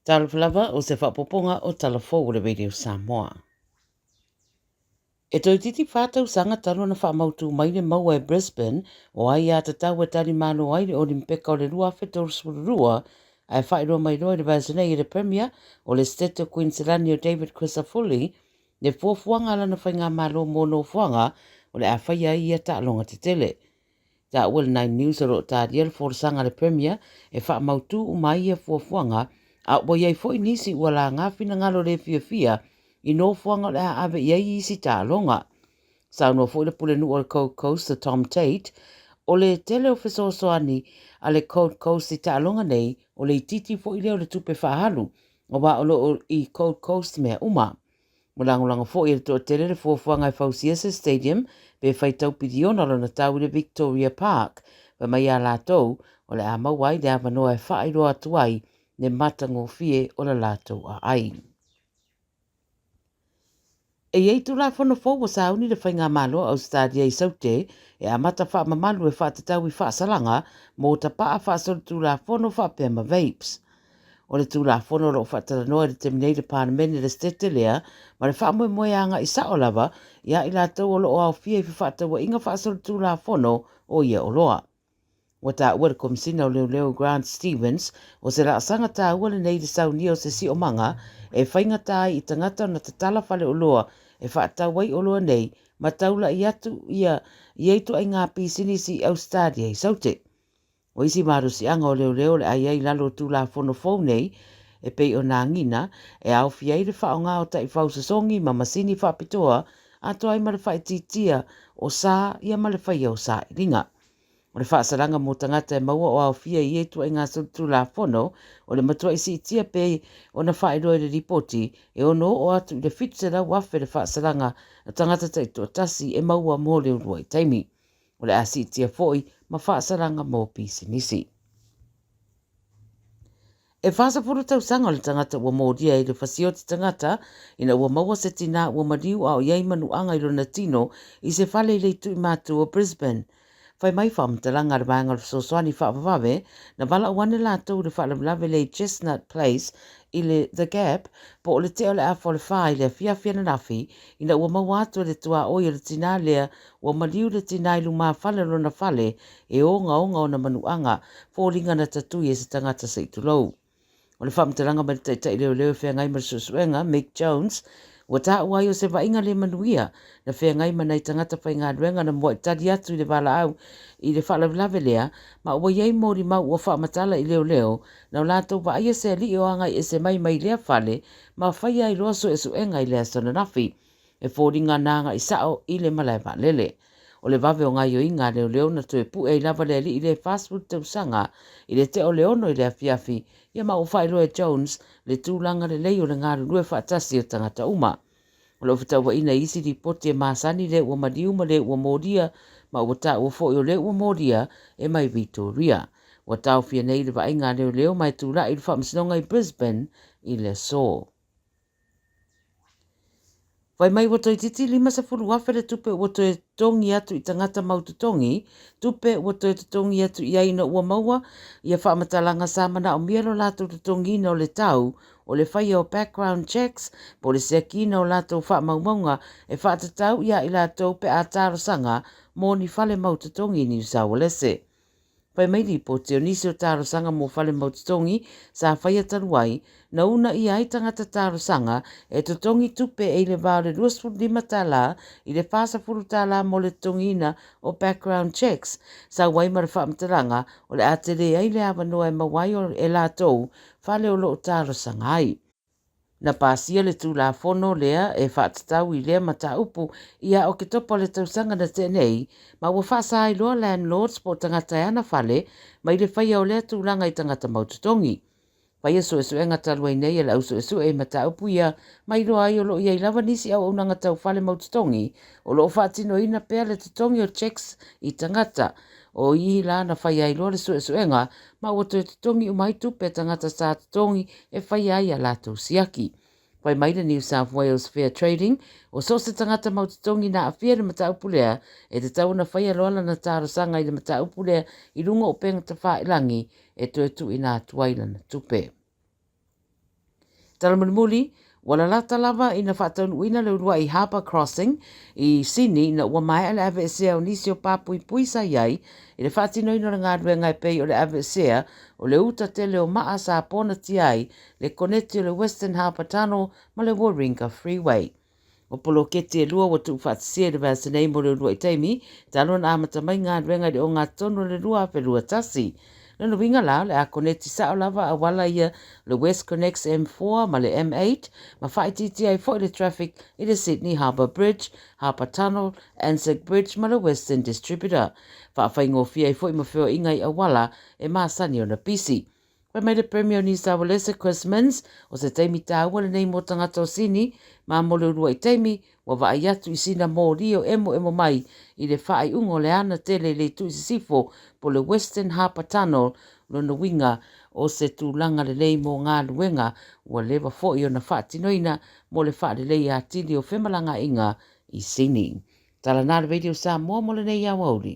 Talofa lava o se faaopoopoga o Tala Fou o le Radio Samoa. E toeitiiti 4 tausaga talu ona faamautu mai le maua e Brisbane o aiatatau e talimalo ai le Olimpeka o le 2032, ae faailoa mai loa i le vaiaso nei e le Premier o le Setete o Kuiniselani o David Crisafulli le fuafuaga a lana faigamalo mo nofoaga o le a faia ai ia taaloga tetele. Taua e le Nine News o lo o talia le folasaga a le Premier e faamautu uma ai ia fuafuaga, a ua i ai foi nisi ua laga finagalo le fiafia i nofoaga o le a ave i ai isi taaloga. Saunoa foi le pulenuu o le Gold Coast o Tom Tate, o le tele o fesoasoani a le Gold Coast i taaloga nei, o le itiiti foi lea o le tupe faaalu, aua o lo o i Gold Coast mea uma. Ua lagolago foi e le toatele le fuafuaga e fausia se stadium pe faitau piliona lona tau i le Victoria Park, fai mai ia latou o le a maua ai le avanoa e faailoa atu ai le matagofie o le latou aai. E i ai Tulafono fou ua sauni le Faigamalo a Ausetalia i Saute e amata faamamalu e faatatau i faasalaga mɔ tapaa faasolitulafono faapea ma vapes. O le Tulafono o lo o faatalanoa i le taimi nei i le Palemene le Setete lea ma le faamoemoe e agai sao lava ia i latou o lo o aofia i fefaatauaiga faasolitulafono o ia oloa. Ua taua e le Komesina o Leoleo Grant Stevens, o se laasaga taua lenei i le saunia o se siomaga e faigata ai i tagata ona tatala faleoloa e faatau ai oloa nei ma taulai atu ia ia ituaiga pisinisi i Ausetalia i Saute. O isi malosiaga o leoleo o le a i ai i lalo o Tulafono fou nei e pei ona agiga e aofia ai le faaaoga o taifau sosogi ma masini faapitoa atoa ai ma le faaitiitia o sa ia ma le faia o sailiga. O le faasalaga mo tagata e maua o aofia i ia ituaiga solitulafono o le matuai siitia pei ona faailoa i le lipoti, e ono oo atu i le 700,000 le faasalaga a tagata taitoatasi e maua mo le uluai taimi. O le a siitia foi ma faasalaga mo pisinisi. E 40 tausaga o le tagata ua molia i le fasioti tagata ina ua maua se tinā ua maliu a o i ai manuaga i lona tino i se fale i le itu i matu o Brisbane. Fai mai faamatalaga a le vaega o le fesoasoani faavavave, na valaau ane latou i le faalavelave lea i Chestnut Place i le The Gap po o le tea o le afa o le 4 i le afiafi ananafi ina ua maua atu e le tuaoi o le tinā lea ua maliu le tinā i lumafale o lona fale e ogaoga ona manuaga, foliga na tatui e se tagata se i tulou. O le faamatalaga mai le taitai leoleo e feagai ma le suesuega, Mick Jones, ua taua ai o se vaaiga le manuia na feagai ma nai tagata faigaluega na muai tali atu i le valaau i le faalavelave lea, ma ua i ai molimau ua faamatala i leoleo na o latou vaaia se alii o agai ese mai mai lea fale ma faia ai loa suesuega i le aso ananafi e foliga na agai sao i le malae vaalele. O le vave o gaoioiga a leoleo na toe pue ai lava le alii lea 40 tausaga i le tea o le 6 i le afiafi ia, ma ua faailoa e Jones le tulaga lelei o le galulue faatasi o tagata uma. O lo o fetauaina i isi lipoti e masani le ua maliu ma le ua molia, ma ua taua foi o le ua molia e mai Victoria. Ua taofia nei le vaaiga a leoleo ma e tulai i le faamasinoga i Brisbane i le aso. Fai mai ua toeitiiti 50,000 le tupe ua toe totogi atu i tagata mau totogi, tupe ua toe totogi atu i ai ina ua maua ia faamatalaga sa manaomia lo latou totogiina o le tau o le faia o background checks po o le siakiina o latou faamaumauga e faatatau ia i latou pe a talosaga mo ni fale mau totogi i Niu Saualese. Fai mai lipoti o nisi o talosaga mo fale mau totogi sa faia talu ai, na una ia ai tagata talosaga e totogi tupe e i le va o le $25 i le $40 mo le totogiina o background checks, sau ai ma le faamatalaga o le a tele ai le avanoa e maua ai e latou fale o lo o talosaga ai. Na pasia le Tulafono lea e faatatau i lea mataupu ia Oketopa o le tausaga na tea nei, ma ua faasa ai loa landlords po o tagata e ana fale mai le faia o lea tulaga i tagata mau totogi. Faia suesuega talu ai nei e le au suesue i mataupu ia ma iloa ai o lo o i ai lava nisi auaunaga tau fale mau totogi o lo o faatinoina pea le totogi o checks i tagata. O i la na faia ai loa le suesuega ma ua toe totogi uma ai tupe a tagata sa totogi e faia ai a latou siaki. Fai mai le New South Wales Fair Trading, o so o se tagata mau totogi na aafia i le mataupu lea, e tatau ona faia loa lana talosaga i le mataupu lea i luga o upega tafailagi e toe tuuina atu ai lana tupe. Tala mulimuli, ua lalata lava ina faataunuuina le uluai Harbour Crossing i Sini ina ua maea le aveesea o nisi o papuipui sa i ai i le faatinoina o le galuega e pei o le aveesea o le uta tele o maa sa ponatia ai le koneti o le Western Harbour Tunnel ma le Warringah Freeway. O poloketi e lua ua tuufaatasia i le vaiaso nei mo le uluai taimi talu ona amata mai galuega i le ogatotonu o le 2021. Lona uiga la, o le a koneti sao lava auala ia le WestConnex M4 ma le M8 ma faaitiitia ai foi le traffic i le Sydney Harbour Bridge, Harbour Tunnel, Anzac Bridge ma le Western Distributor. Faafaigofie ai foi ma feoaiga i auala e masani ona pisi. Fai mai le Premier o New South Wales Chris Minns, o se taimi tāua lenei mō tagata o Sini, ma mo le uluai taimi, ua vaai atu i sina moli o emoemo mai i le faaiuga o le ana tele i le itu i sisifo po le Western Harbour Tunnel, lona uiga o se tulaga lelei mo galuega ua leva foi ona faatinoina mo le faaleleia atili o femalagaaiga i Sini. Tala na le Radio Samoa mo lenei aoauli.